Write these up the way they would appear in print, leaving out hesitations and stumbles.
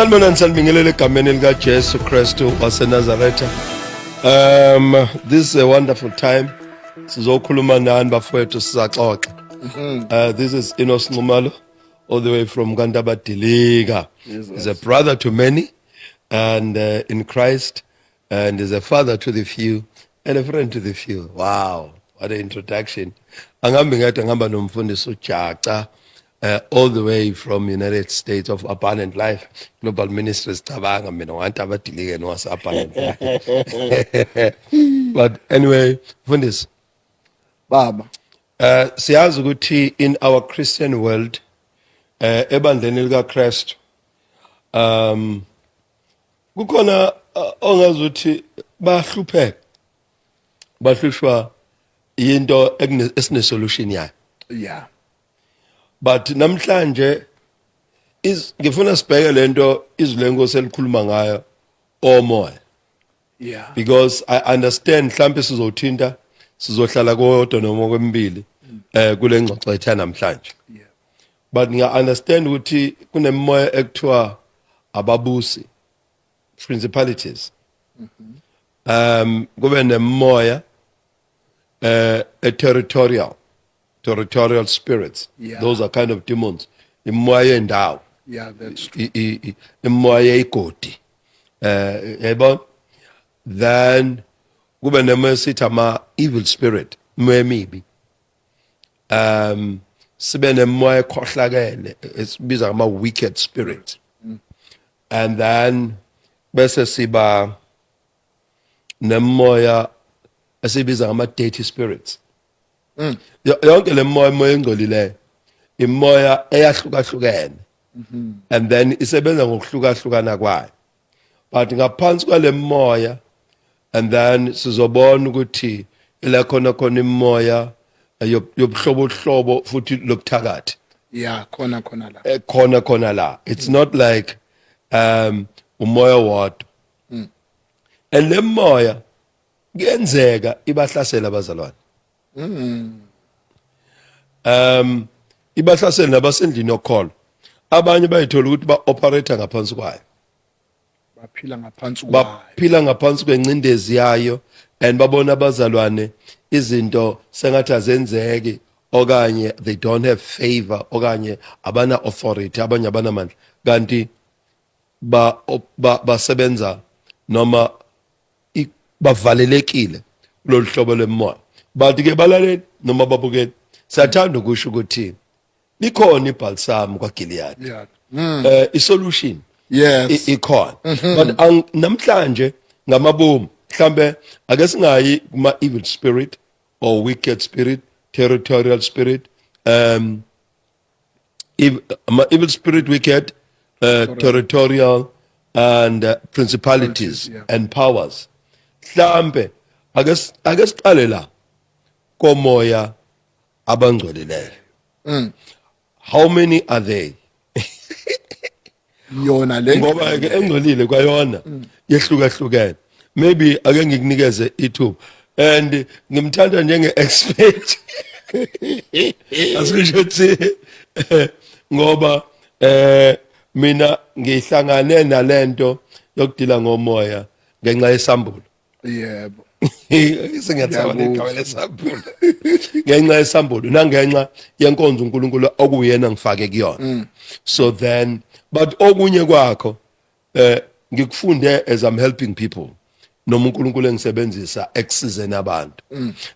Sanibonani, sanibingelela egameni lika Jesu Kristu waseNazaretha. This is a wonderful time. Sizokhuluma nani bafowethu, sizaxoxa. This is Enos Nxumalo all the way from Kandabadilika. He's a brother to many and in Christ, and is a father to the few and a friend to the few. Wow, what an introduction. Angihambi ngedwa, ngihamba nomfundisi uJaca all the way from United States of Abundant Life Global Ministries. Cabanga mina wantu abadilike nowase Abundant Life. But anyway, mfundisi. Baba. Siyazi ukuthi in our Christian world, ebandleni lika Christ, kukhona ongazuthi bahlupheka, bahlushwa into esine solution yayo. But namhlanje is ngifuna sibheke lento izwi lenkosi elikhuluma ngayo, omoya, because I understand mhlambe sizothinta, sizohlala kodwa noma kwemibili kule ngxoxo ethu namhlanje, but ngiya understand ukuthi kunemimoya ekuthiwa ababusi, principalities, kube nemoya a territorial spirits. Those are kind of demons, imoya yendawo. Yeah, that's true. Imoya yegodi, yayibona. Then kube nemoya sithi ama evil spirit, imoya emibi, sibe nemoya ekhohlakele esibiza ngama wicked spirit, and then bese siba nemoya esibiza ngama dirty spirits. Yonke le moya, imoya engcolileyo, imoya eyahlukahlukene, and then isebenza ngokuhlukahlukana kwayo. But ngaphansi kwale moya, and then sizobona ukuthi ila khona khona imoya yobuhlobo hlobo futhi lobuthakathi. Yeah, khona khona la. Khona khona la. It's not like umoya wodwa, and le moya kuyenzeka ibahlasela abazalwane, ibahlasela nabasendlini yokholo. Abanye bayithola ukuthi ba operate ngaphansi kwayo. Baphila ngaphansi kwayo. Baphila ngaphansi kwencindezi yayo, and babona abazalwane izinto sengathi azenzeki, okanye they don't have favor, okanye abana authority, abanye abanamandla, kanti ba basebenza noma bavalelekile kulolu hlobo lwemoya. But ke balaleli noma babukeli, siyathanda ukusho ukuthi likhona ibhalsam kwaGilead. Isolution ikhona, but namhlanje ngamabomu mhlambe ake singayi kuma evil spirit or wicked spirit, territorial spirit, ama evil spirit, wicked, territorial and principalities and powers. Mhlambe ake siqale la komoya abangcolileyo. How many are they? Yona le. Ngoba ke engcolile kwayona yehlukahlukene. Maybe ake ngikunikeze ithuba, and ngimthanda njenge expert, asikusho ukuthi ngoba mina ngihlangane nalento yokudila ngomoya ngenxa yesambulo. Singathaba negama lesambulo, ngenxa yesambulo nangenxa yenkonzo uNkulunkulu okuyena ngifake kuyona. So then, but okunye kwakho ngikufunde as I'm helping people, noma uNkulunkulu engisebenzisa ekusizeni abantu.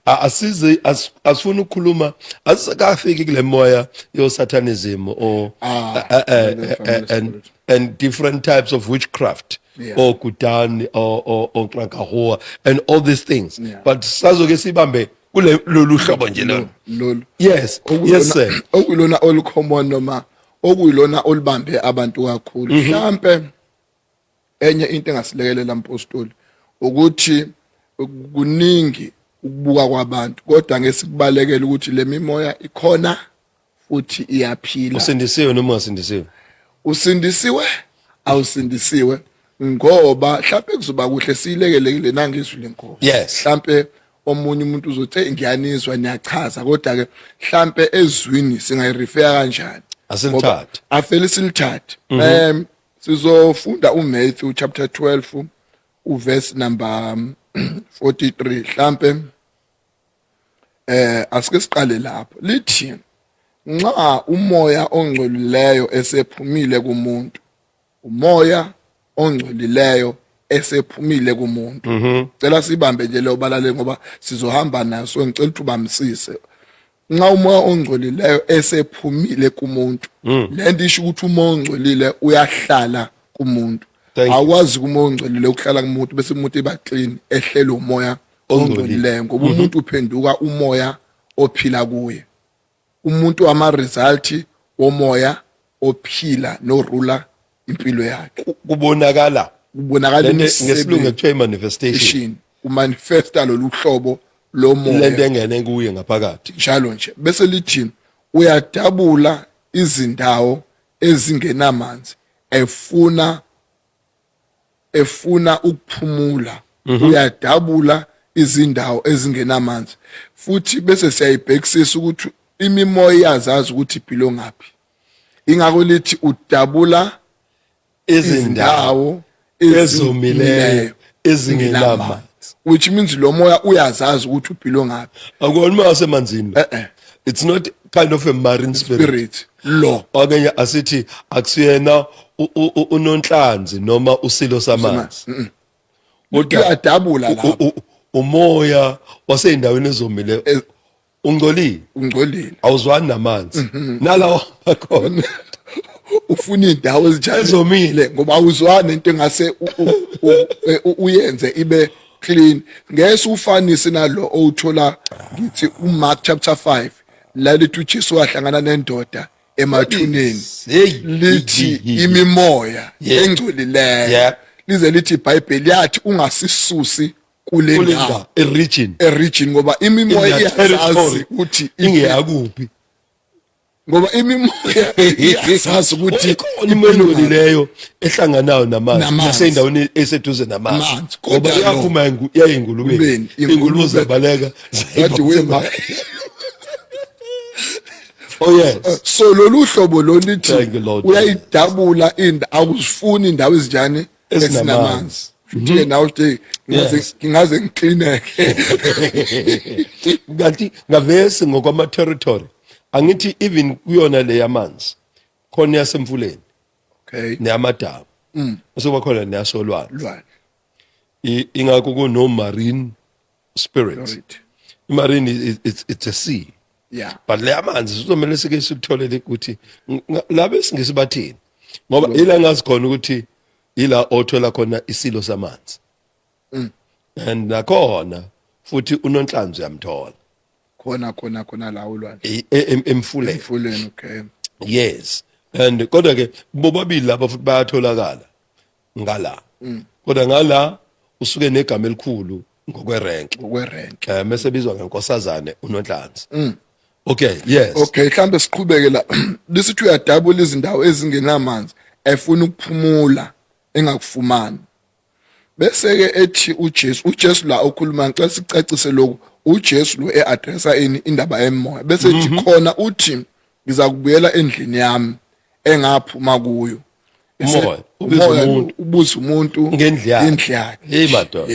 Asizi asifuni ukukhuluma, asikafiki kule moya yo satanism or the and and different types of witchcraft or kutani or krankahoa and all these things, but sazoke sibambe kule lolu hlobo nje lolu. Lolu. Yes, sir. Okuyilona olucommon noma okuyilona olubambe abantu kakhulu. Mhlambe enye into engasilekelela, mpostoli, ukuthi kuningi ukubuka kwabantu, kodwa ngesikubalekela ukuthi le mimoya ikhona futhi iyaphila. Usindisiwe noma ungasindisiwe. Usindisiwe, awusindisiwe, ngoba mhlawumbe kuzoba kuhle siyilekelekile nangizwi lenkosi. Mhlambe omunye umuntu uzothi, "Hey, ngiyanizwa niyachaza, kodwa ke mhlambe ezwini singayirefer kanjani?" Asilithathe. Afele silithathe. Sizofunda uMatthew chapter 12 uverse number 43 mhlambe. Asike siqale lapho. Lithi nxa umoya ongcolileyo esephumile kumuntu, umoya ongcolileyo esephumile kumuntu. Cela sibambe nje leyo balale ngoba sizohamba nayo, so ngicela ukuthi ubambisise. Nxa umoya ongcolileyo esephumile kumuntu, lento isho ukuthi umoya ongcolile uyahlala kumuntu. Awukwazi kumoya ongcolile ukuhlala kumuntu bese umuntu eba clean ehlele umoya ongcolileyo, ngoba umuntu uphenduka umoya ophila kuye. Umuntu ama result womoya ophila no ruler impilo yakhe. Kubonakala kubonakala ngesilungu ekuthiwa i-manifestation, umanifesta lolu hlobo lomoya, lento engene kuye ngaphakathi njalo nje. Bese lithi uyadabula izindawo ezingenamanzi efuna ukuphumula. Uyadabula izindawo ezingenamanzi futhi bese siyayibhekisisa ukuthi imimoya iyazazi ukuthi ibhilo ngaphi. Ingakho lithi udabula izindawo ezomileyo ezingenamanzi, which means lo moya uyazazi ukuthi ubhilo ngaphi. Akuwona umoya wasemanzini. It's not kind of a marine spirit lo. Okanye asithi akusiyena unonhlanzi noma usilo samanzi. Kodwa uyadabula lapho. Umoya waseyindaweni ezomile ungcolile, ungcolile, awuzwani namanzi, nalawo akhona. Ufuna indawo ezinjalo ezomile ngoba awuzwani into engase uyenze ibe clean. Ngeke ufanise nalo owuthola ngithi uMark chapter 5 la lithi uJesu wahlangana nendoda emathuneni, lithi imimoya engcolileyo, lize lithi iBhayibheli yathi ungasisusi kule ndawo, region, e-region, ngoba imimoya iyazazi ukuthi ingeyakuphi, ngoba imimoya iyazazi ukuthi ikhona imoya engcolileyo ehlanganayo namanzi nasendaweni eseduze namanzi, ngoba iyaphuma yaye engulubeni, ingulube zabaleka. Zathi wema. Oh yes. So lolu hlobo lo lithi uyayidabula indawo, awuzifuni indawo ezinjani? Ezinamanzi. Futhi nawe uthi ngingaze ngiklineke. Kanti ngavesi ngokwama territory angithi even kuyona le yamanzi khona yasemfuleni, neyamadamu, bese kuba khona neyasolwandle. Ingakho kuno marine spirit. I-marine, it's a sea, but le amanzi sizomele sike sikutholele ukuthi laba esingisi bathini, ngoba ila ngazi khona ukuthi ila othola khona isilo samanzi, and nakhona futhi unonhlanzi uyamthola. Khona khona khona la ulwandle. Emfuleni. Emfuleni, okay. Yes, and kodwa ke bobabili laba futhi bayatholakala ngala, kodwa ngala usuke negama elikhulu ngokwerank. Ngokwerank. Mase bizwa ngenkosazane unonhlanzi. Okay, yes. Okay, mhlambe siqhubeke la. Lisithi uyadabula izindawo ezingenamanzi efuna ukuphumula engakufumani. Bese ke ethi uJesu la okhuluma, ngicela sicacise lokhu, uJesu lo eaddressa ini indaba yemoya. Bese ethi khona uthi ngiza kubuyela endlini yami engaphuma kuyo. Umoya ubiza umuntu, ubuza umuntu ngendlu yakhe. Indlu yakhe. Hey madoda.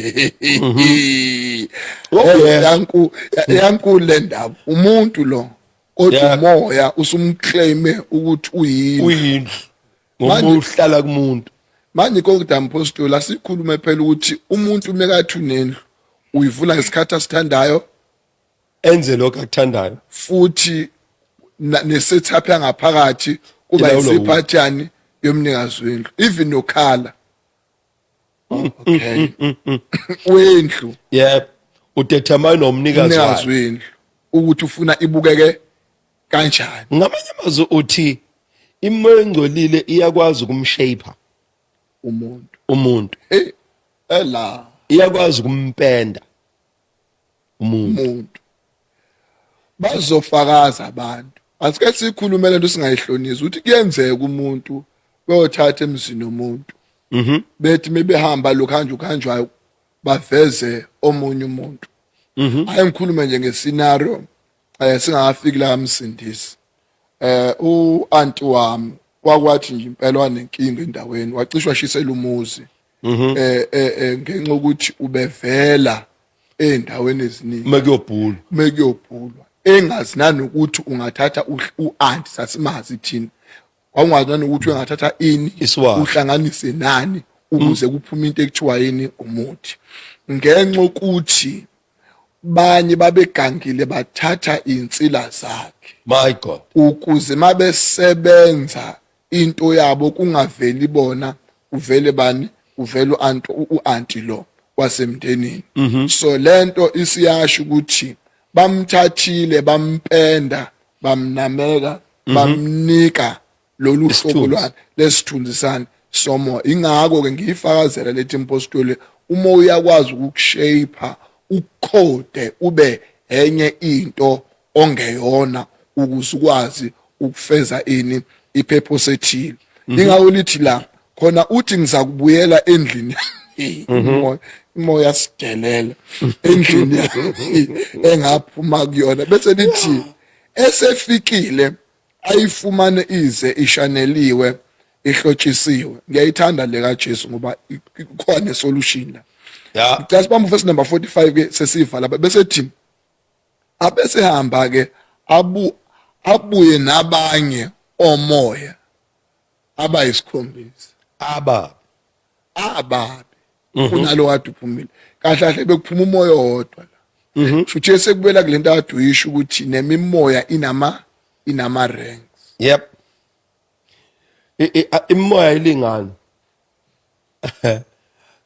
Yanku yanku le ndaba, umuntu lo kodwa umoya usumclaime ukuthi uyini. Uyindlu ngoba uhlala kumuntu. Manje kodwa mpostoli asikhulume phela ukuthi umuntu mekathi unendlu uyivula ngesikhathi asithandayo, enze lokho akuthandayo, futhi nesetup yangaphakathi kuba isiphathani yomnikazi wendlu, even nokhala, okay, wendlu. Yep, udetermine umnikazi wendlu ukuthi ufuna ibukeke kanjani. Ngamanye amazwi uthi imoya engcolile iyakwazi ukumshape umuntu. Umuntu. Hey ela. Iyakwazi ukumpenda umuntu. Umuntu bazofakaza abantu. Asike sikhulume lento singayihlonisi ukuthi kuyenzeka umuntu beyothatha emzini womuntu, bethi mebehamba lokhu hanje ukuhanjwayo baveze omunye umuntu. Hayi, ngikhulume nje ngescenario, singakafiki la msindisi, u-anti wami Kwakwathi nje impela wanenkinga endaweni, wacishwa shisela umuzi. Ngenxa ukuthi ubevela endaweni eziningi mekuyobhulwa, mekuyobhulwa, engazi nanokuthi ungathatha u-anti, sasimazi thina, wawungazi nanokuthi ungathatha ini uhlanganise nani ukuze kuphume into ekuthiwa yini, umuthi. Ngenxa ukuthi banye babegangile bathatha insila zakhe, my God, ukuze mabesebenza into yabo kungaveli bona, uvele bani, uvele u-anti, u-anti lo wasemndenini. So lento isiyasho ukuthi bamthathile, bampenda, bamnameka, bamnika lolu hlobo lwani lesithunzi sani somoya. Ingakho ke ngiyifakazela lethi impostoli, uma uyakwazi ukukushape, ukukhode ube enye into ongeyona ukuze ukwazi ukufeza ini, ipurpose ethile. Ingakho lithi la khona uthi ngizakubuyela endlini, imoya sidelela endlini engaphuma kuyona, bese lithi esefikile ayifumane ize ishaneliwe, ihlotshisiwe. Ngiyayithanda le kaJesu ngoba ikhona nesolution la. Ngicela sibambe verse number 45 ke, sesivala, bese thi abese hamba ke abu abuye nabanye omoya abayisikhombisa ababi ababi kunalo kade uphumile. Kahle kahle bekuphuma umoya owodwa la. Shuthi sekubuyela kulento kade uyisho ukuthi nemimoya inama ranks. Yep, imoya ilingana,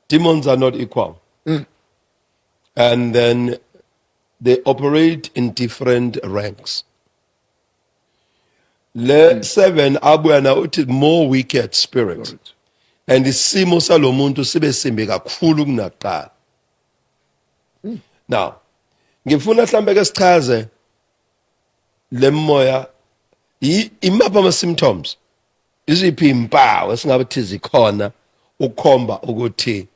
demons are not equal and then they operate in different ranks. Le seven abuya na uthi more wicked spirits, and isimo salomuntu sibe simbi kakhulu kunakuqala. Now ngifuna mhlambe ke sichaze lemoya, imapha ama symptoms, iziphi impawu esingabe thi zikhona ukukhomba ukuthi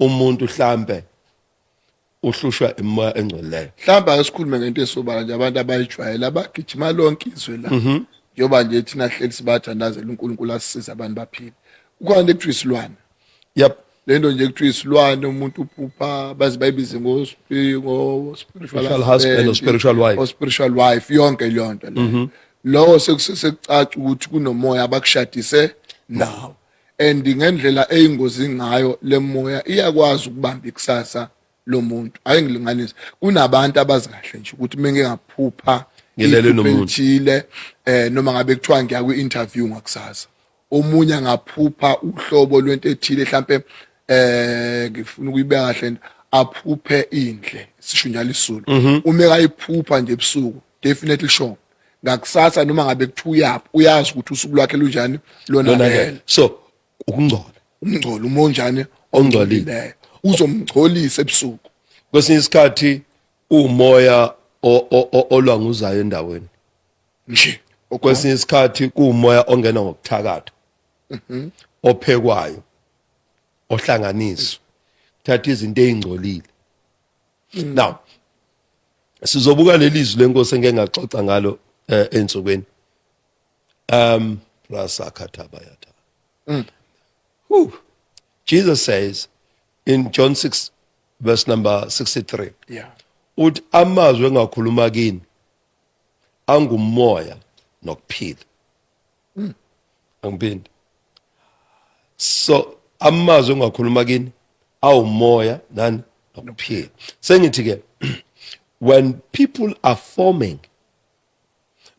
umuntu mhlambe uhlushwa imoya engcolileyo? Mhlawumbe ake sikhulume ngento esobala nje, abantu abayijwayele abagijima lonke izwe la, njengoba nje thina hleli sibathandazela uNkulunkulu asisize abantu baphile. Kukhona into ekuthiwa isilwane. Le nto nje kuthiwa isilwane, umuntu uphupha, baze bayibize ngo spiritual husband or spiritual wife. Or spiritual wife, yonke leyo nto leyo. Lowo sekucaca ukuthi kunomoya abakushadise nawo, and ngendlela eyingozi ngayo lemoya iyakwazi ukubamba ikusasa lomuntu. Ake ngilinganise, kunabantu abazi kahle nje ukuthi menge ngaphupha ngilele iphupho nomuntu. elithile, noma ngabe kuthiwa ngiya kwi-interview ngakusasa, omunye angaphupha uhlobo lwento ethile, mhlambe ngifuna ukuyibeka kahle, aphuphe indle, sisho njalo isizulu, uma ekayiphupha nje ebusuku, definitely sure ngakusasa noma ngabe kuthiwa uyaphi, uyazi ukuthi usuku lwakhe lunjani, lonakele. So ukungcola. Umngcolo, uma onjani? Ongcolile. Ongcolileyo, uzomngcolisa ebusuku. Kwesinye isikhathi umoya olwanguzayo endaweni nje. Kwesinye isikhathi kuumoya ongena ngokuthakatha ophekwayo, ohlanganiswa thatha izinto ezingcolile. Now sizobuka leli zwi lenkosi engeke ngaxoxa ngalo ensukwini rasakhathabayatha. Whew. Jesus says in John 6 verse number 63, uthi amazwi engakhuluma kini angumoya nokuphila. Angiphindi. So amazwi engakhuluma kini awumoya nani, nokuphila. Sengithi ke when people are forming,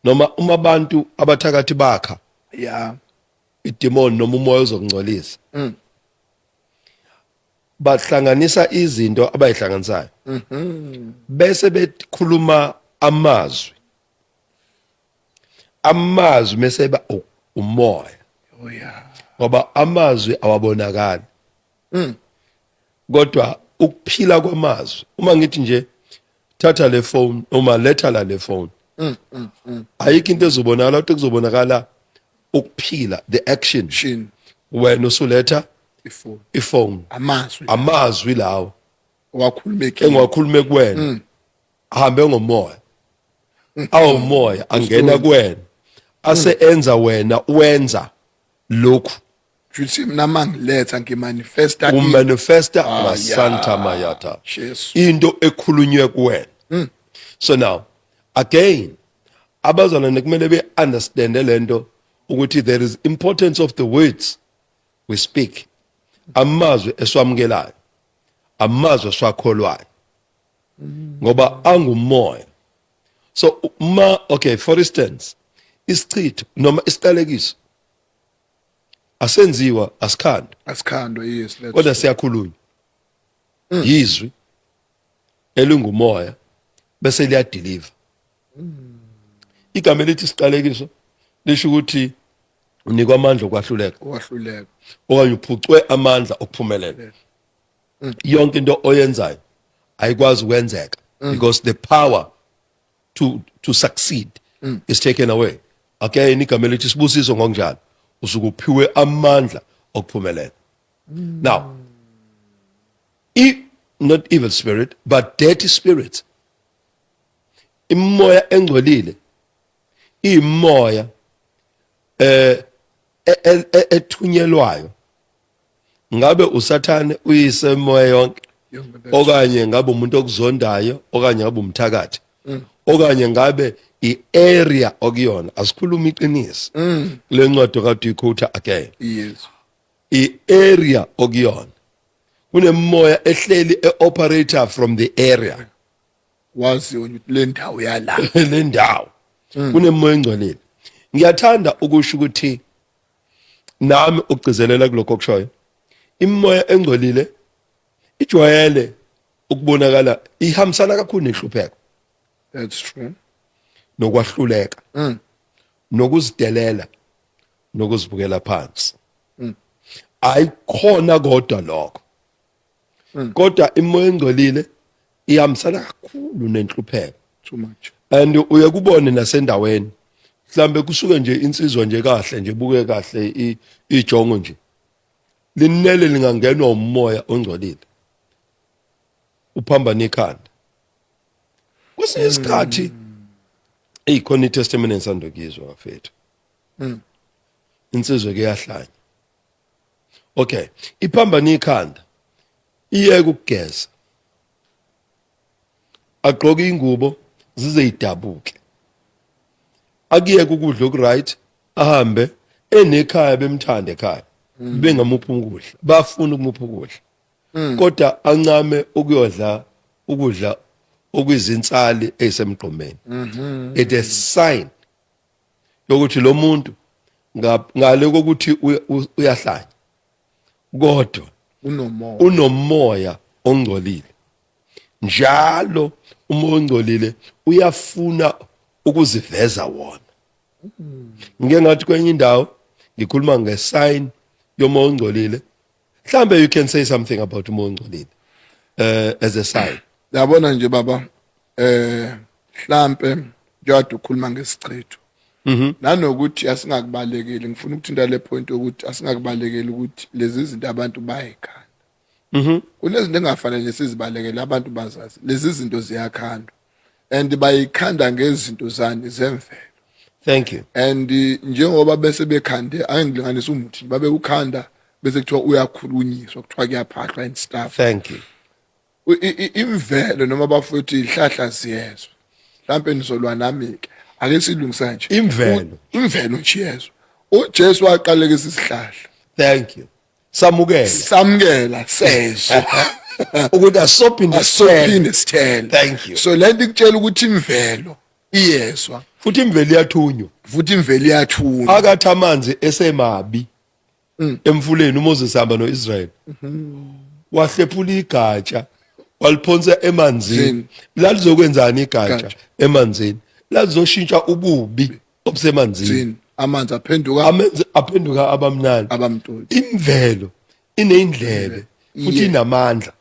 noma uma abantu abathakathi bakha idemon noma umoya ozokungcolisa, bahlanganisa izinto abayihlanganisayo, bese bekhuluma amazwi, amazwi mese ba umoya. Oh yeah. Ngoba amazwi awabonakali, kodwa ukuphila kwamazwi, uma ngithi nje thatha le phone uma letha la le phone, ayikho into ezobonakala, kodwa kuzobonakala ukuphila, the action. Shin. Wena usuletha ifoni, ifone. Amazwi. Amazwi lawo owakhulumekile, engiwakhulume kuwena ahambe ngomoya, awumoya angena kuwena ase enza wena wenza. Lokhu Futhi mina mangiletha ngimanifesta umanifesta masanta mayata. Jesu. Into ekhulunywe kuwena. So now again abazalwane kumele be understand lento ukuthi there is importance of the words we speak. Amazwi esiwamukelayo, amazwi esiwakholwayo. Ngoba angumoya. So ma okay, for instance, isichitho noma isiqalekiso asenziwa, asikhandwa. Asikhandwa, yes. Kodwa siyakhulunywa. Yizwi elingumoya bese liyadeliver. Igama elithi isiqalekiso lisho ukuthi unikwa amandla okwahluleka. Okwahluleka. Okanye uphucwe amandla okuphumelela. Yonke into oyenzayo ayikwazi ukwenzeka because the power to succeed is taken away. Again, igama elithi sibusiso ngokunjalo usuke uphiwe amandla okuphumelela. Now, not evil spirit but dirty spirit, imoya engcolile, imoya ethunyelwayo, ngabe usathane uyise moya yonke, okanye ngabe umuntu okuzondayo, okanye ngabe umthakathi, okanye ngabe i-area okuyona. Asikhuluma iqiniso kule ncwadi kade uyiquota again. I-area okuyona kunemoya ehleli e-operator from the area. Waziyo ukuthi le ndawo yala. Le ndawo kunemoya engcolile. Ngiyathanda ukusho ukuthi nami ukugcizelela kulokho okushoyo, imoya engcolile ijwayele ukubonakala ihambisana kakhulu nenhlupheko. That's true. Nokwahluleka, nokuzidelela, nokuzibukela phansi. Ayikhona kodwa lokho, kodwa imoya engcolile ihambisana kakhulu nenhlupheko. Too much. And uye kubone nasendaweni, mhlambe kusuke nje insizwa nje kahle nje, buke kahle ijongo nje linele, lingangenwa umoya ongcolile, uphambana ikhanda kwesinye isikhathi. Eyi, khona itestament engisandokizwa bafethu. Insizwa ke yahlanya, okay, iphambana ikhanda, iyeke ukugeza, agqoke ingubo zize idabuke, akuyeke ukudla okuright, ahambe enekhaya, bemthanda ekhaya, bengamuphi ukudla, bafuna ukumupha ukudla, kodwa ancame ukuyodla ukudla okuyizinsali ezisemgqomeni. It is sign yokuthi lo muntu ngale kokuthi uyahlanya, kodwa unomoya, unomoya ongcolile. Njalo umoya ongcolile uyafuna ukuziveza wona. Ngike ngathi kwenye indawo ngikhuluma ngesign yomoya ongcolile. Mhlambe you can say something about umoya ongcolile as a sign. Yabona nje baba, mhlambe njengoba ukhuluma ngesichitho nanokuthi asingakubalekeli, ngifuna ukuthinta le point yokuthi asingakubalekeli ukuthi lezi zinto abantu bayikhanda. Kunezinto engafanele sizibalekele, abantu bazazi lezi zinto ziyakhandwa, and bayikhanda ngezinto zani zemvelo. Thank you. And njengoba bese bekhande, angilinganisa umuthi babe ukhanda bese kuthiwa uyakhulunyiswa, kuthiwa kuyaphahlwa and stuff. Thank you. Imvelo noma bafowethu ihlahla ziyezwa. Mhlambe nizolwa nami ke, ake silungisa nje. Imvelo. Imvelo nje iyezwa. uJesu waqalekisa isihlahla. Thank you. Samukela. Samukela, sezwa ukuthi asophinde. Asophinde sithele. Thank you. So lento ikutshela ukuthi imvelo iyezwa. Futhi imvelo iyathunywa. Futhi imvelo iyathunywa. Akathi amanzi esemabi emfuleni, uMoses hamba noIsrael, wahlephula igatsha waliphonsa emanzini. Lalizokwenzani igatsha emanzini? Lalizoshintsha ububi obusemanzini. Amanzi aphenduka Amanzi aphenduka abamnandi. Abamtoti. Imvelo ineyindlebe futhi inamandla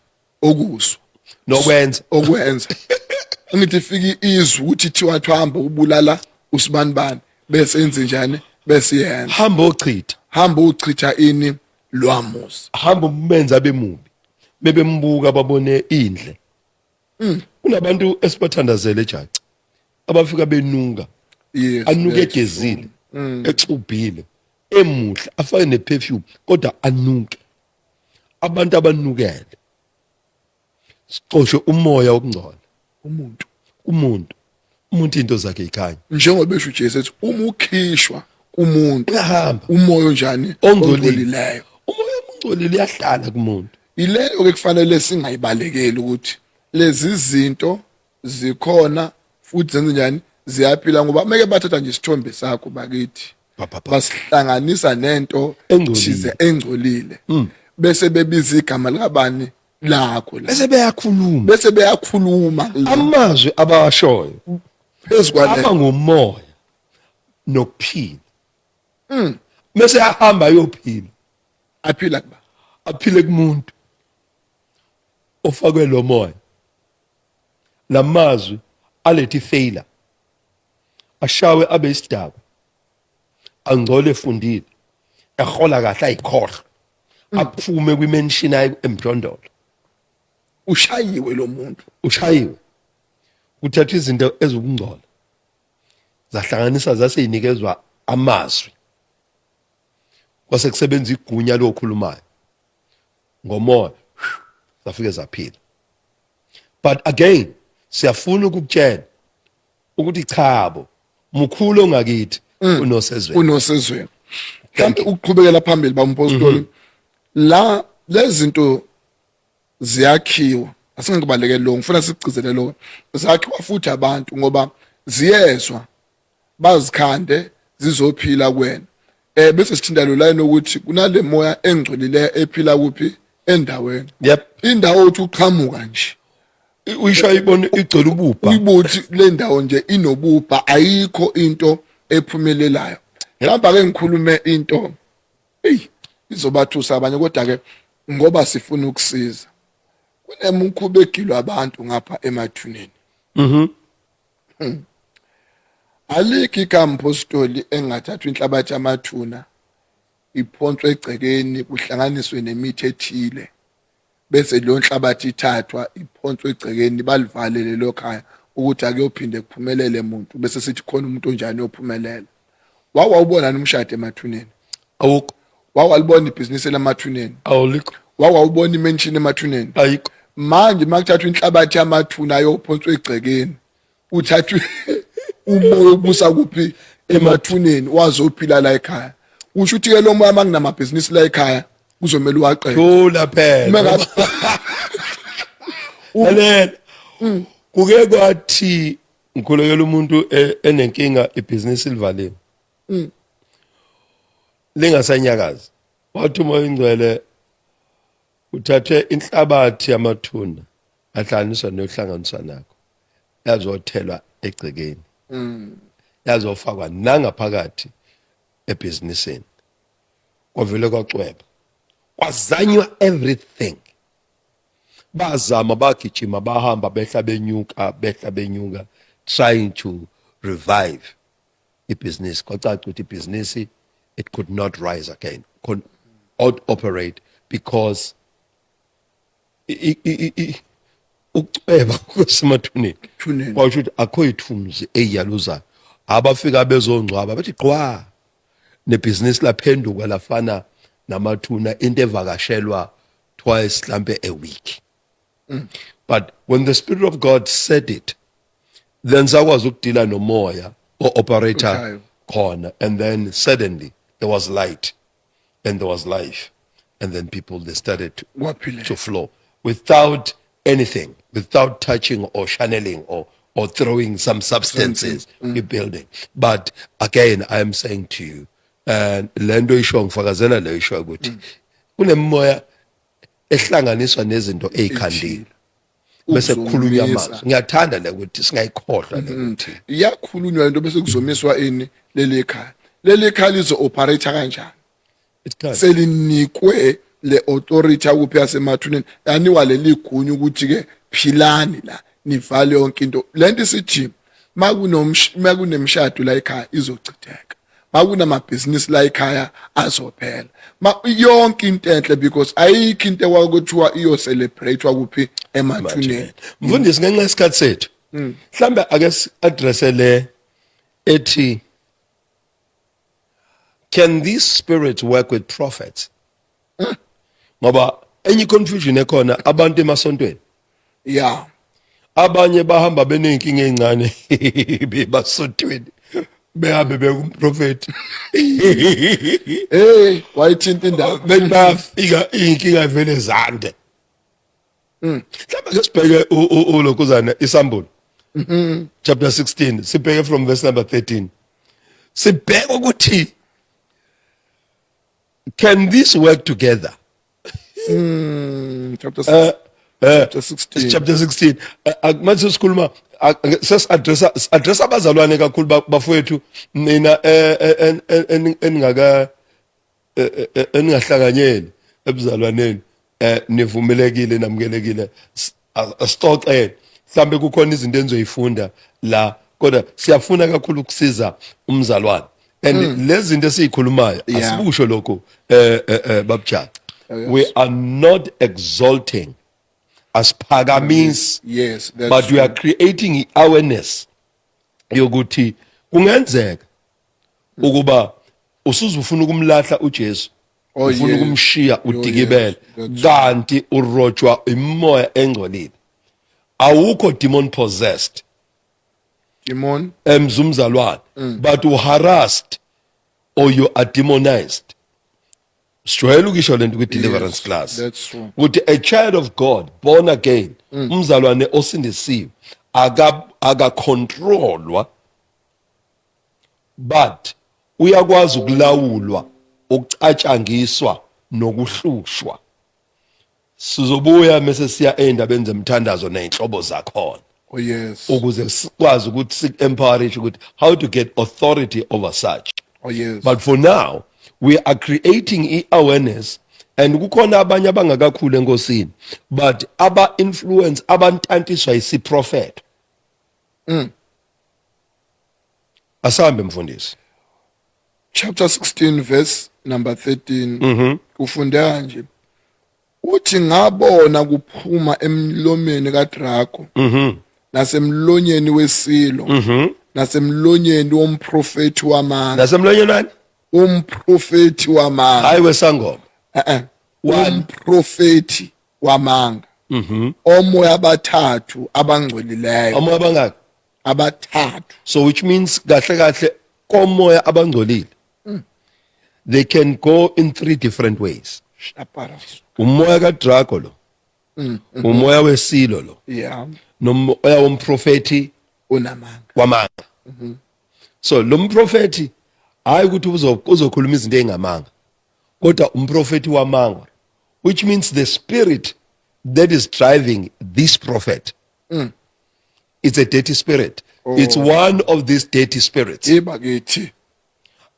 okuzwa nokwenza. Okwenza. Ngithi fika izwi ukuthi thiwa hamba ubulala usibanibani, bese enze njani, bese yenza. Hamba ochitha. Hamba uchitha ini lwamuzi. Hamba umenza bemubi, bebembuka babone indle. Kunabantu esibathandazele ejaca abafika benunga, anuke egezile, exubhile. Emuhle afake neperfume kodwa anuke. Abantu abanukele. Sixoshe umoya wokungcola. Umuntu. Umuntu. Umuntu into zakhe ikhanya. Njengoba esho uJesu ethi uma ukhishwa kumuntu uyahamba umoya onjani ongcolileyo. Umoya ongcolile uyahlala kumuntu. Ileyo ke kufanele singayibalekeli ukuthi lezi zinto zikhona futhi zenze njani ziyaphila ngoba meke bathatha nje isithombe sakho bakithi basihlanganisa nento thize engcolile bese bebiza igama likabani lakho la bese beyakhuluma bese beyakhuluma amazwi abawashoyo phezu kwale aba ngumoya nokuphila bese ahamba ayophila aphila kuba aphile kumuntu ofakwe lo moya. Lamazwi aletha ifailure, ashawe abe isidakwa, angcole efundile, ehola kahle ayikhohlwe, aphume kwimension aye emjondolo. Ushayiwe lo muntu. Ushayiwe. Kuthathwa izinto ezikungcola zahlanganisa zaseyinikezwa amazwi, kwase kusebenza igunya lokhulumayo ngomoya, zafike zaphila. But again siyafuna ukukutshela ukuthi chabo, mukhulu ongakithi unosezweni. Unosezweni. Mhlawumbe ukuqhubekela phambili bampostoli la, lezinto ziyakhiwa, asingakubalekeli lo, ngifuna sigcizele lo, zakhiwa futhi abantu ngoba ziyezwa bazikhande zizophila kuwena. Bese sithinta lo line ukuthi kunale moya engcolileyo ephila kuphi endaweni. Indawo uthi uqhamuka nje uyishaya ibone igcwele ububha, uyibuthi le ndawo nje inobubha, ayikho into ephumelelayo. Mhlawumbe ake ngikhulume into ey izobathusa abanye, kodwa ke ngoba sifuna ukusiza, kunemikhuba egilwa abantu ngapha emathuneni. Alikho igama mpostoli engathathwa inhlabathi yamathuna iphonswe egcekeni kuhlanganiswe nemithi ethile, bese leyo nhlabathi ithathwa iphonswe egcekeni balivale lelo khaya ukuthi akuyophinde kuphumelele muntu, bese sithi khona umuntu onjani ophumelela. Wawawubona umshado emathuneni? Awukho. Wawalibona ibhizinisi lamathuneni? Awulikho. Wawawubona imension emathuneni? Ayikho. Manje makuthathwa inhlabathi yamathuna ayophonswa egcekeni, uthathwe umoya obusa kuphi emathuneni wazophila la ekhaya, usho ukuthi ke lo moya makunamabhizinisi la ekhaya kuzomela uwaqede. Thula phela. Lalela. Kuke kwathi ngikhulekela umuntu enenkinga, ibhizinisi livaliwe. Lingasanyakazi. Wathi umoya ingcwele uthathe inhlabathi yamathuna ahlanganiswa nohlanganiswa nakho yazothelwa egcekeni. Yazofakwa nangaphakathi ebhizinisini. Kwavele kwacweba. Kwazanywa everything. Bazama bagijima bahamba behla benyuka behla benyuka trying to revive ibhizinisi. Kwacaca ukuthi ibhizinisi it could not rise again, could not operate because ukucweba kwesemathuneni Thuneni. kwasho ukuthi akho ithunzi eyaluzayo. Abafika bezongcwaba bathi qwa nebhizinisi laphenduka lafana namathuna, into evakashelwa twice mhlambe a week. But when the Spirit of God said it, then sakwazi ukudila nomoya o operator Ushayo. khona, and then suddenly there was light and there was life, and then people, they started Kwaphileka. to flow without anything, without touching or channeling or throwing some substances in building. But again, I am saying to you, and lento isho ngifakazela le isho ukuthi kunemimoya ehlanganiswa nezinto ezikhandile bese kukhulunywa Ukuzomisa. amazwi. Ngiyathanda le ukuthi singayikhohlwa le ukuthi Iyakhulunywa into bese kuzomiswa ini leli khaya, leli khaya lizo operate kanjani? It can't. Selinikwe le authority akuphi yasemathuneni, yanikwa leli gunya ukuthi ke philani la, nivale yonke into. Lento isithi makunemshado la ekhaya izochitheka, makunamabhizinisi la ekhaya azophela, ma yonke into enhle, because ayikho into ekwakuthiwa iyo celebrate kuphi emathuneni. Mfundisi, ngenxa yesikhathi sethu, mhlambe ake si address le ethi Can these spirits work with prophets? Ngoba enye confusion ekhona, abantu emasontweni, abanye bahamba beneyinkinga ezincane bebasontweni, behambe bekumprofeti. Hey, wayithinta indaba. Bethi bayafika, iy'nkinga vele zande. Mhlawumbe ke sibheke ulokhuzana isambulo chapter 16, sibheke from verse number 13, sibheke ukuthi can this work together? Chapter 6. Chapter 16. Chapter 16. Manje sikhuluma, sesi-addressa address abazalwane kakhulu, bafowethu, nina eningaka eningahlanganyeli ebuzalwaneni, nivumelekile, namukelekile, asixoxele. Mhlambe kukhona izinto enizoyifunda la, kodwa siyafuna kakhulu ukusiza umzalwane and lezi zinto esizikhulumayo, asikusho lokho, babujana. Oh, yes. We are not exalting, asiphakamisi, Yes, that's but we true. are creating awareness yokuthi kungenzeka ukuba usuzufuna ukumlahla uJesu, ufuna ukumshiya, udikibele, That's kanti urojwa imoya engcolile. Awukho demon possessed, Demon. Emzumzalwane, but u harassed or you are demonized. Sijwayele ukisho lento kwi deliverance class, That's true. ukuthi a child of God, born again, umzalwane osindisiwe aka controlwa, but uyakwazi ukulawulwa, ukucatshangiswa nokuhlushwa. Sizobuya mase siya endabeni zemthandazo nezinhlobo zakhona, ukuze sikwazi ukuthi sik-empowerishe ukuthi how to get authority over such. But for now we are creating i-awareness, and kukhona abanye abangakakhulu enkosini but aba-influence, abantantiswa isiprofetho. Asambe, mfundisi. Chapter 16 verse number 13. Ufunda nje, uthi, "Ngabona kuphuma emlomeni kaDrago, nasemlonyeni wesilo, nasemlonyeni womprofeti wamanga." Nasemlonyeni wani? Umprofeti wamanga. Hayi, wesangoma. Eh. Wani? Umprofeti wamanga. Omoya abathathu abangcolileyo. Omoya abangaki? Abathathu. So which means kahle kahle komoya abangcolile, they can go in three different ways. Shaparasu. Umoya kaDrago lo, umoya wesilo lo, nomoya womprofeti unamanga. Wamanga. So lo mprofeti, hayi ukuthi uzokhuluma izinto ezingamanga, kodwa umprofeti wamanga, which means the spirit that is driving this prophet, it's a dirty spirit. It's one of these dirty spirits. Iba kithi.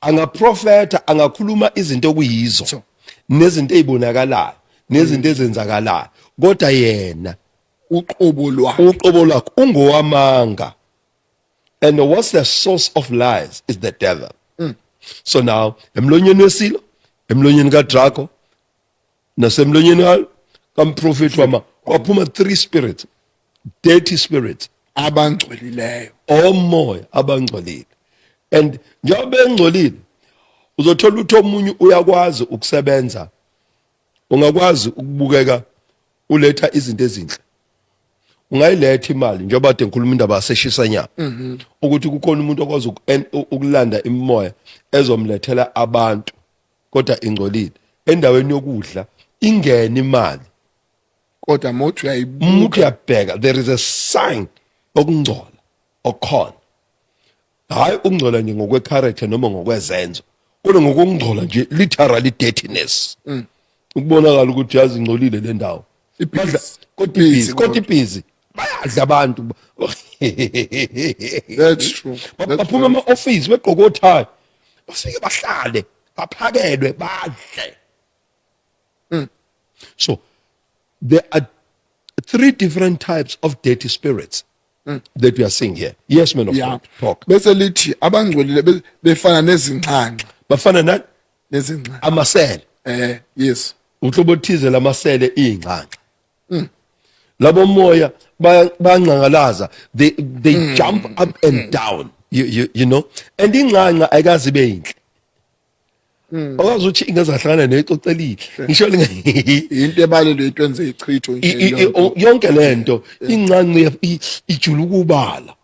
Angaprofeta, angakhuluma izinto okuyizo nezinto ezibonakalayo nezinto ezenzakalayo, kodwa yena uqobo lwakhe, uqobo lwakhe ungowamanga. And what's the source of lies? Is the devil. So now emlonyeni wesilo, emlonyeni kaDrago, nasemlonyeni kamprofeti wama, kwaphuma three spirits, dirty spirits. Abangcolileyo. Omoya abangcolile. And njengoba bengcolile, uzothola ukuthi omunye uyakwazi ukusebenza, ungakwazi ukubukeka uletha izinto ezinhle, ungayiletha imali, njengoba kade ngikhuluma indaba yaseshisa nyama, ukuthi kukhona umuntu okwazi ukulanda imimoya ezomlethela abantu, kodwa ingcolile. Endaweni yokudla ingene imali, kodwa mothi uyayibuka, umuntu uyabheka, there is a sign okungcola okukhona. Hayi ukungcola nje ngokwecharacter noma ngokwezenzo, kodwa ngokungcola nje, literally dirtiness, ukubonakala ukuthi yazi ingcolile le ndawo. Ibhizi. Kodwa ibhizi, kodwa ibhizi, bayadla abantu. That's true. Baphuma ema-office begqoke othayi, bafike bahlale, baphakelwe, badle. So there are three different types of dirty spirits that we are seeing here. Yes, man of God, talk. Bese lithi abangcolile befana nezinxanxa. Bafana nani? Nezinxanxa. Amasele. Yes. Uhlobo othize lamasele, iy'nxanxa. Labo moya bayangqangalaza, they jump up and down, you know, and inxanxa ayikaze ibe yinhle. Awazi ukuthi ingazahlangana nexoxo elihle. Ngisho linga Into ebalelwe into enze ichitho nje leyo. Yonke lento incanci ijula ukubala.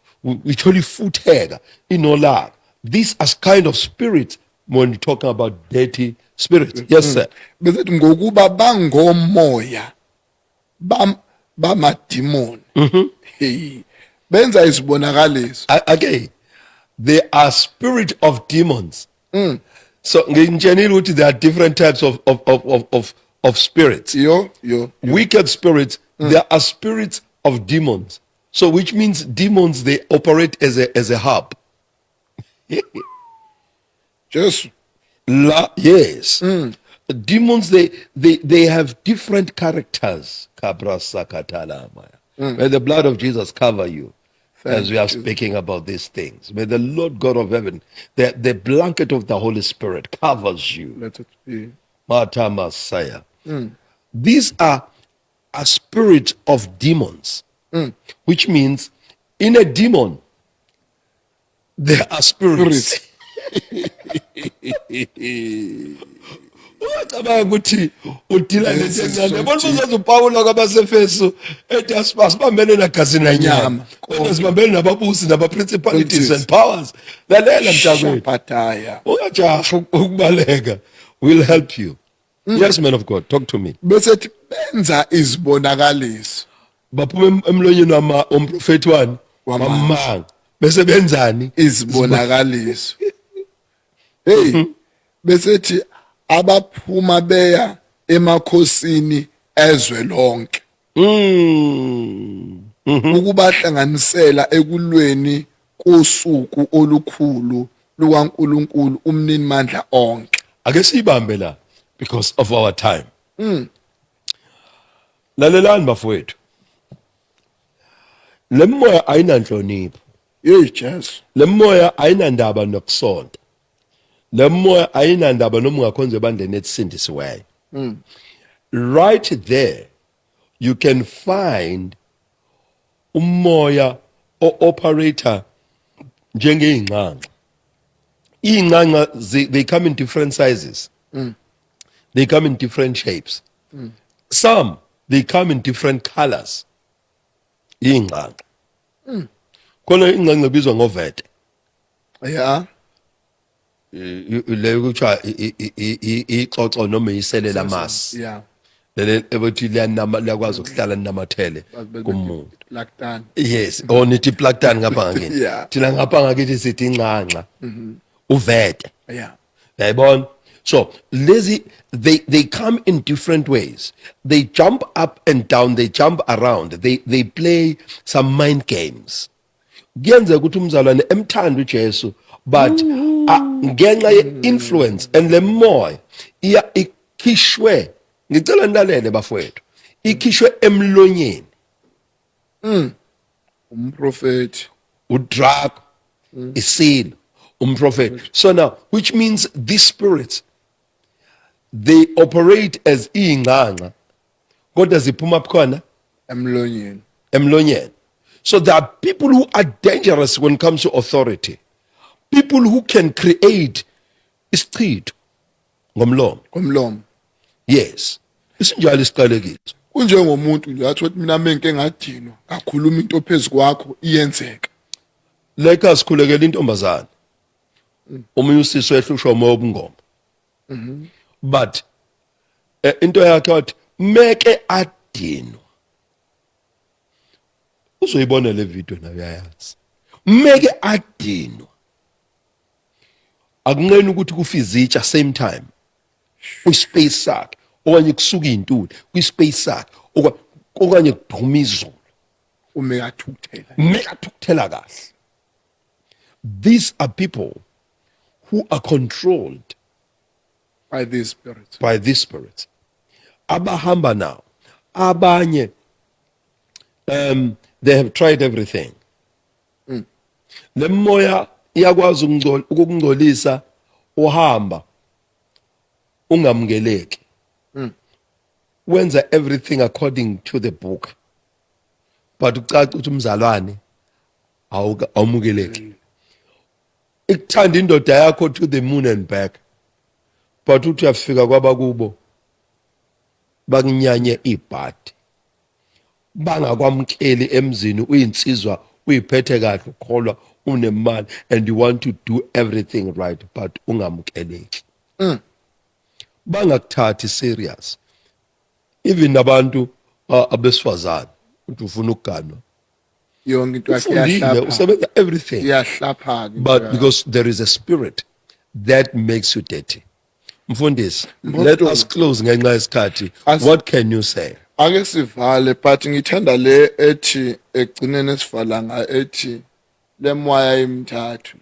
Ithola ifutheka inolaka. These are kind of spirits when you're talking about dirty spirits. Yes sir. Bese ngokuba bangomoya bam bamadimoni. Hey. Benza izibonakaliso. Again, they are spirit of demons. So ngimtshenile ukuthi there are different types of spirits. Yo yo. Wicked spirits, there are spirits of demons. So which means demons, they operate as a hub. Jesu. La, yes. Demons, they have different characters. Kabra sakatala maya. May the blood of Jesus cover you Thank as we are you. Speaking about these things. May the Lord God of heaven, the blanket of the Holy Spirit covers you. Let it be. Mata Messiah. These are a spirit of demons, which means in a demon, there are spirits. Ungacabanga ukuthi udila This nento is encane. so Yabona deep. uzoze uPawula kwabaseFesu ethi asibambene nagazi nanyama. Nyama. Kodwa sibambene nababusi naba-principalities Principalities. and powers. Lalela mntakwethu. Shapataya. Ungajahi ukubaleka. We'll help you. Yes, man of God, talk to me. Bese thi benza izibonakaliso. Baphuma emlonyeni wama umprofeti wani? Wamanga. Wamanga. Bese benzani? Izibonakaliso. Hey, bese thi abaphuma beya emakhosini ezwe lonke ukubahlanganisela ekulweni kosuku olukhulu lukaNkuluNkulu umnini mandla onke. Ake siyibambe la because of our time. Lalelani bafowethu. Lemoya ayinanhlonipho. Hey Jesu. Lemoya ayinandaba nokusonta. Lemoya ayinandaba noma ungakhonza ebandleni elisindisiweyo. Right there you can find umoya o-operate njengey'nxanxa. Iy'nxanxa they come in different sizes. They come in different shapes. Some, they come in different colors. Iy'nxanxa. Khona inxanxa ebizwa ngovete. Le kuthiwa ixoxo noma isele lamasi. Lele ebathi liyanama, liyakwazi ukuhlala linamathele kumuntu. Laktan. Yes, or nithi plaktan ngapha ngakini. Thina ngapha ngakithi sithi inxanxa. Uvete. Yayibona? So lezi they come in different ways. They jump up and down, they jump around. They play some mind games. Kuyenzeka ukuthi umzalwane emthanda uJesu, but ngenxa ye-influence and le moya iya ikhishwe, ngicela nilalele bafowethu, ikhishwe emlonyeni. Umprofeti. Udrago, isilo, umprofeti. So now, which means these spirits, they operate as iy'nxanxa, kodwa ziphuma khona emlonyeni. Emlonyeni. So there are people who are dangerous when it comes to authority, people who can create isichitho ngomlomo. Ngomlomo. Yes, isinjalo isiqalekiso. Kunjengomuntu nje athi ukuthi mina menke ngadinwa ngakhuluma into phezu kwakho, iyenzeka. Leka sikhulekela intombazana, omunye usisi wehlushwa umoya wobungoma, but into yakhe wathi meke adinwa, uzoyibona le video nayo, uyayazi, meke adinwa akunqeni ukuthi kufizitsha same time kwispace sakhe, okanye kusuka iy'ntuli kwispace sakhe, okanye kuduma izulu. Uma ekathukuthela. Mekathukuthela kahle. These are people who are controlled by these spirits. By these spirits abahamba nawo. Abanye, they have tried everything. Lemoya iyakwazi ukungcolisa, uhamba ungamukeleki, wenza everything according to the book, but ucaca ukuthi umzalwane awumukeleki. Ikuthanda indoda yakho to the moon and back, But uthi uyafika kwabakubo bakunyanye ibhadi, bangakwamukeli emzini, uyinsizwa, uyiphethe kahle, ukholwa, unemali, and you want to do everything right, but ungamukeleki. Bangakuthathi serious. Even nabantu abesifazane, uthi ufuna ukuganwa, Yonke into yakhe ufundile, iyahlapha. Usebenza everything, Iyahlapha. But because there is a spirit that makes you dirty. Mfundisi, let us close ngenxa yesikhathi. What can you say? Ake sivale, but ngithanda le ethi egcineni esivala ngayo, ethi lemoya imithathu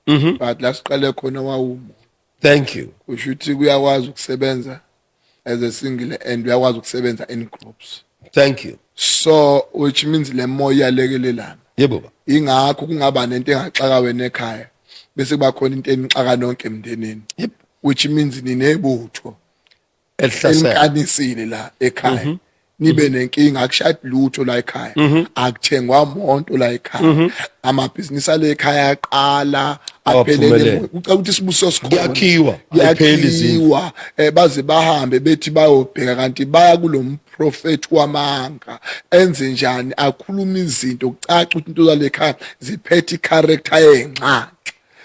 la. But la siqale khona wawumo. Thank you. Kusho ukuthi kuyakwazi ukusebenza as a single and uyakwazi ukusebenza in groups. Thank you. So which means le moya iyalekelelana. Yebo ba. Ingakho kungaba nento engaxaka wena ekhaya bese kuba khona into enixaka nonke emndenini. Which means ninebutho Elihlasela. Elinkanisile la ekhaya. Nibe nenkinga, akushadi lutho la ekhaya, akuthengwa monto la ekhaya, amabhizinisi ale ekhaya aqala aphelele. Awaphumelele. Kucela ukuthi isibusiso sikhona. Kuyakhiwa, ayipheli izindlu. Kuyakhiwa, baze bahambe bethi bayobheka, kanti baya kulomprofeti wamanga. Enze njani? Akhuluma izinto kucaca ukuthi into zale ekhaya ziphethe i-character yenxanxa.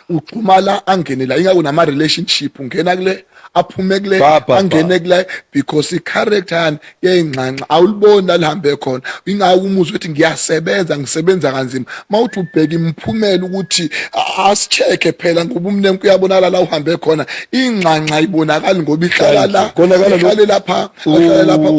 Ugxuma la, angene la, ingako nama relationship ungena kule, aphume kule, Ba, ba, ba. angene kule, because i-character yani yeyingxanxa awuliboni la lihambe khona. Ingako umuzwa ukuthi ngiyasebenza, ngisebenza kanzima, mawuthi ubheka imiphumela ukuthi asicheck phela, ngoba umnenke uyabonakala la uhambe khona. Ingxanxa ibonakali ngoba ihlala Thank la you. Konakala lo- ihlale lapha, ahlale lapha.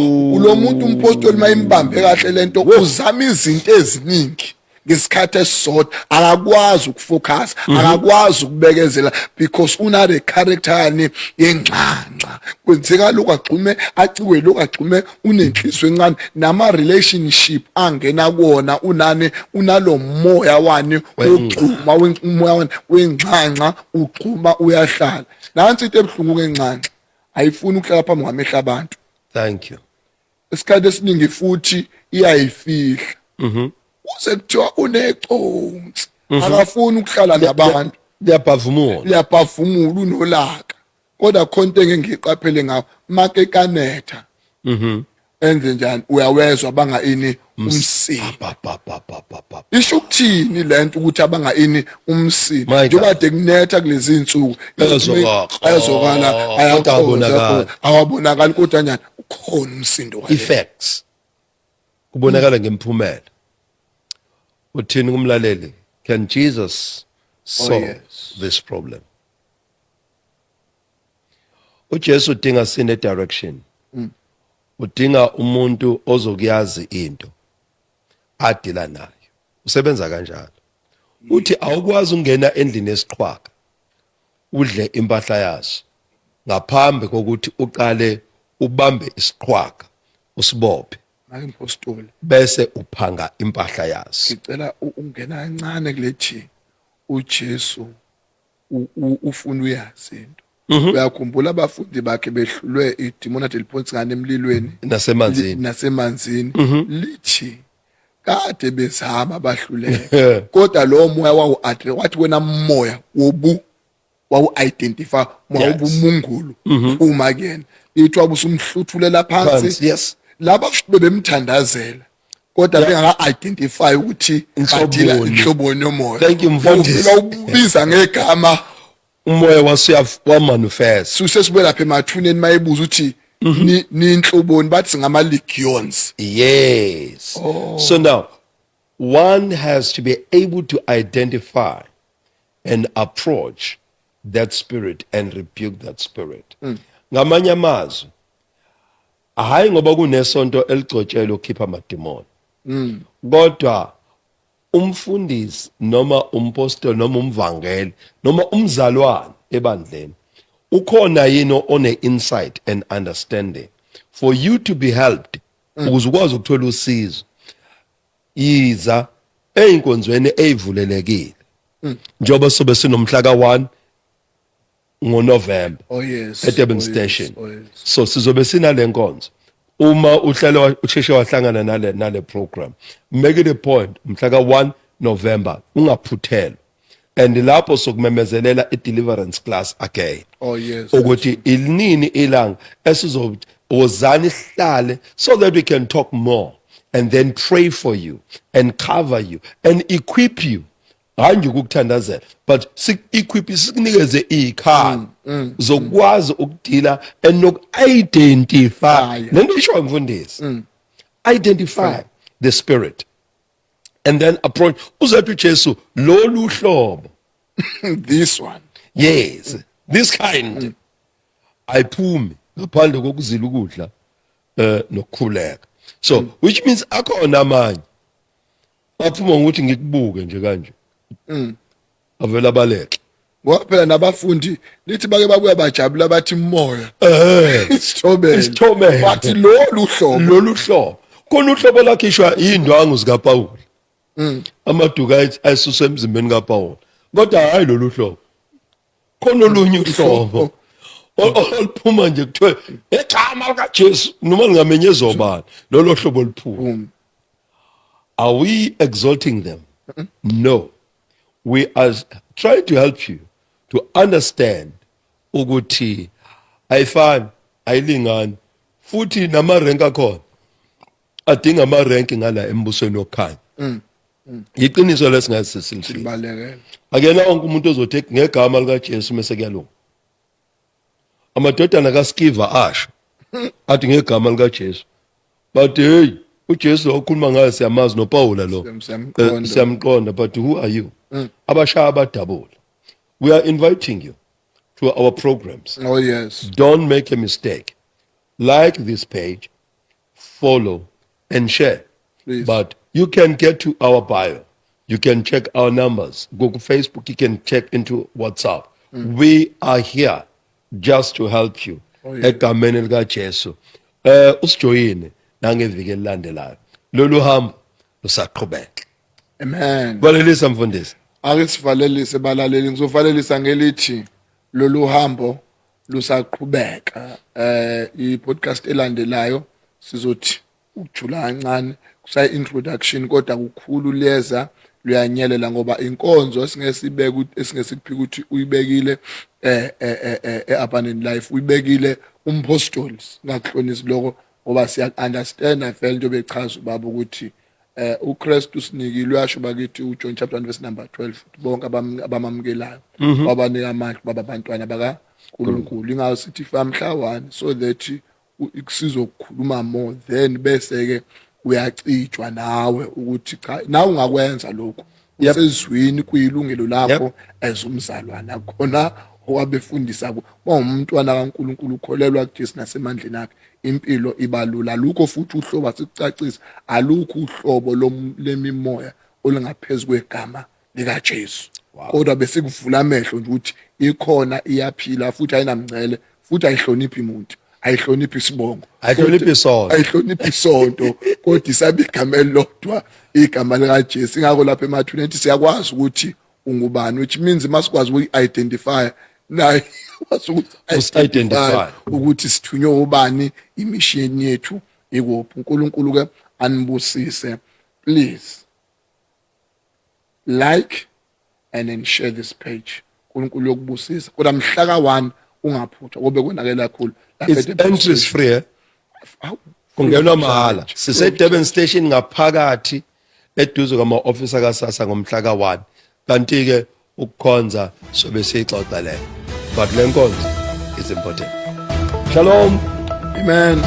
Lo muntu umpostoli mayimbambe kahle lento, uzama izinto eziningi ngesikhathi esisodwa, akakwazi ukufocus, akakwazi ukubekezela, because unale character yani yengxanxa. Kwenzeka lokhu, agxume, acikwe lokhu, agxume, unenhliziyo encane. Nama relationship angena kuwona unani? Unalo moya wani? Ugxuma, umoya wani? Wengxanxa. Ugxuma, uyahlala. Nansi into ebuhlungu ngenxanxa, ayifuni ukuhlala phambi kwamehlo abantu. Thank you. Isikhathi esiningi futhi iyayifihla, kuze kuthiwa uneconsi, akafuni ukuhlala nabantu. Liyabhavumula. Liyabhavumula, unolaka. Kodwa khona into engeke ngiyiqaphele ngawo, make kanetha enze njani? Uyawezwa banga ini? Umsindo. Ba ba ba ba ba ba. Isho ukuthini lento ukuthi abanga ini? Umsindo. My God. Njengoba kade kunetha kulezi insuku. Ayazwakala. Ayazwakala. Kodwa Ayaqoza. awabonakali. Awabonakali, kodwa njani? Ukhona umsindo wale. Effects kubonakala ngemphumela. Uthini kumlaleli? Can Jesus solve Yes. this problem? uJesu udinga sine direction, udinga umuntu ozokuyazi into adila nayo, usebenza kanjalo. Uthi awukwazi ukungena endlini esiqhwaga udle impahla yaso ngaphambi kokuthi uqale ubambe isiqhwaga usibophe, Make mpostoli, bese uphanga impahla yaso. Ngicela ungena kancane kulethi uJesu ufuna uyazi into. Uyakhumbula abafundi bakhe behlulwe idimoni ade liphonsi ngane emlilweni nasemanzini? Nasemanzini. Lithi kade bezama bahluleka, kodwa lo moya wawu address, wathi wena moya wobu wawu identify moya wobumungulu, phuma kuyena. Lithi wabusumhluthulela phansi. Phansi, yes. Laba kusho bebemthandazela kodwa bengaka identify ukuthi badila Inhloboni. inhloboni yomoya. Thank you, mfundisi. Wawubiza ngegama. Umoya wasuya wamanifest. Suse sibuye lapha emathuneni, mayebuza ukuthi ni inhloboni, bathi singama legions. Yes. So now one has to be able to identify and approach that spirit and rebuke that spirit. Ngamanye amazwi, hayi ngoba kunesonto eligcotshelwe ukukhipha amadimoni, kodwa umfundisi noma umpostoli noma umvangeli noma umzalwane ebandleni ukhona yini one insight and understanding for you to be helped, ukuze ukwazi ukuthola usizo? Yiza eyinkonzweni eyivulelekile, njengoba sobe sinomhla ka1 ngoNovember eDurban Station. So sizobe sinale nkonzo. Uma uhlale usheshe wahlangana nale program, make it a point, mhla ka1 November, ungaphuthelwa. And lapho sokumemezelela i-deliverance class again. Oh yes. Ukuthi ilinini ilanga esizothi wozani sihlale so that we can talk more and then pray for you and cover you and equip you. Hayi nje ukukuthandazela, but sik-equip, sikunikeze iy'khali zokwazi ukudila and noku-identify le nto ishoyo mfundisi. Identify the spirit and then approach. Uzethu uJesu lolu hlobo, this one, yes, this kind ayiphumi ngaphandle kokuzila ukudla nokukhuleka. So which means akhona amanye aphuma ngokuthi ngikubuke nje kanje, avela abaleke. Ngoba phela nabafundi lithi bake babuya bajabula bathi moya isithobele. Isithobele. Bathi lolu hlobo. Lolu hlobo, khona uhlobo lakhishwa indwangu zikaPaul, amaduka ayisuswe emzimbeni kaPaul, kodwa hayi lolu hlobo. Khona olunye uhlobo oluphuma nje kuthiwe egama likaJesu noma lingamenyezwa ubani, lolo hlobo luphuma. Are we exalting them? No, we are trying to help you to understand ukuthi ayifani, ayilingani, futhi nama-rank akhona adinga ama-rank ngala embusweni wokukhanya. Yiqiniso lesingaze silifike. Sibalekele. Akuyena wonke umuntu ozothi ngegama likaJesu mase kuyalunga. Amadodana kaSkiva asho athi ngegama likaJesu, but hey, uJesu okhuluma ngayo siyamazi, noPaula lo. Siyamqonda. Siyamqonda, but who are you? Abashaya abadabula. We are inviting you to our programs. Oh yes. Don't make a mistake, like this page, follow and share. Please. But you can get to our bio, you can check our numbers, go to Facebook, you can check into WhatsApp. We are here just to help you. Oh, yeah. Egameni likaJesu, usijoyine nangeviki elilandelayo. Lolu hambo lusaqhubeka. Amen. Valelisa, mfundisi. Ake sivalelise balaleli. Ngizovalelisa ngelithi lolu hambo lusaqhubeka. I-podcast elandelayo sizothi ukujula kancane, kusayi introduction, kodwa kukhulu liyeza luyanyelela, ngoba inkonzo esingeke sibeke, esingeke sikuphike ukuthi uyibekile e-Abundant Life, uyibekile umpostoli. Singakuhlonisi lokho ngoba siya understand vele into bechaza ubaba ukuthi uKristu usinikile. Uyasho bakithi uJohn chapter 1 verse number 12, bonke abamamukelayo wabanika amandla baba abantwana bakaNkulunkulu. Ingawo sithi famhla 1 so that ikusizokukhuluma more, then bese ke uyacijwa nawe ukuthi cha, nawe ungakwenza lokhu. Usezwini, kuyilungelo lakho as umzalwana khona owabefundisa bawumntwana kaNkulunkulu, ukholelwa kuJesu nasemandleni akhe, impilo ibalula. Alukho futhi uhlobo, asikucacisa, alukho uhlobo lemimoya olungaphezulu kwegama likaJesu. Kodwa besikuvula amehlo nje ukuthi ikhona, iyaphila, futhi ayinamngcele, futhi ayihloniphi umuntu, ayihloniphi isibongo. Ayihloniphi isonto. Ayihloniphi isonto, kodwa isabe igama elilodwa, igama likaJesu. Ingakho lapha emathuneni ethi siyakwazi ukuthi ungubani, which means masikwazi ukuyi-identify naye wazi ukuthi Usi-identify. ukuthi sithunywe ubani, imission yethu ikuphi. uNkulunkulu ke anibusise. Please like and then share this page. uNkulunkulu yokubusisa, kodwa mhla ka-1 ungaphuthwa, kobe konakele kakhulu lapha It's e-Durban entry is Station. free, eh? Hawu, Kungenwa mahhala. Sise Durban Station ngaphakathi eduze kwama office kaSASSA ngomhla ka1. Kanti ke ukukhonza sobe siyixoxa leyo. But le nkonzo is important. Shalom. Amen.